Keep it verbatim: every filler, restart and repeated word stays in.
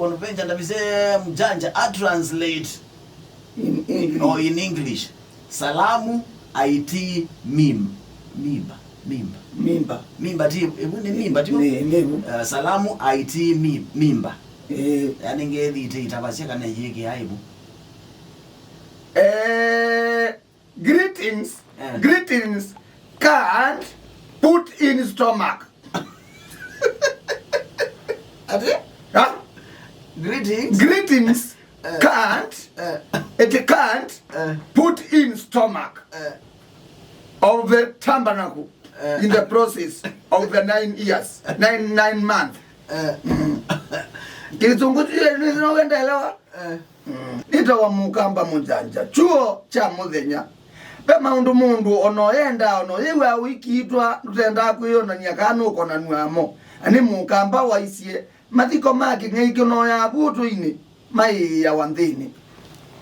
Bonaventure Ndavise Mjanja a translate in English. Or in English. Salamu aitii mim, mimba, mimba. Mimba. Mimba ti, ĩvu nĩ mimba, ti? Nĩ, nĩ ĩvu. Uh, salamu aitii mi, mimba. Eh. Yani ngethite itavasya kana yĩkĩa ĩvu. Eh, greetings, eh. Greetings can't put in stomach. Ati? Huh? Greetings. Greetings, eh, can't, eh, it can't, eh, put in stomach, eh, of the tabernacle, eh, in the process of the nine years, nine, nine months. Eh. Mm. Kĩsũngũ kĩu nĩwendelewa. Eh. Mm. Nĩtawa Mũkamba Mũjanja. Kyuo kya mũthenya. Ve maũndũ mũndũ ona ũyendaa, ona ũyĩw'aa ũikiitwa, ndũtendaa kwĩyonany'a kana nũkonanw'a mo. Na nĩ Mũkamba waisye, mathiko ma kĩng'ei kĩnoyaa vu ũtũinĩ, maĩĩawa nthĩnĩ.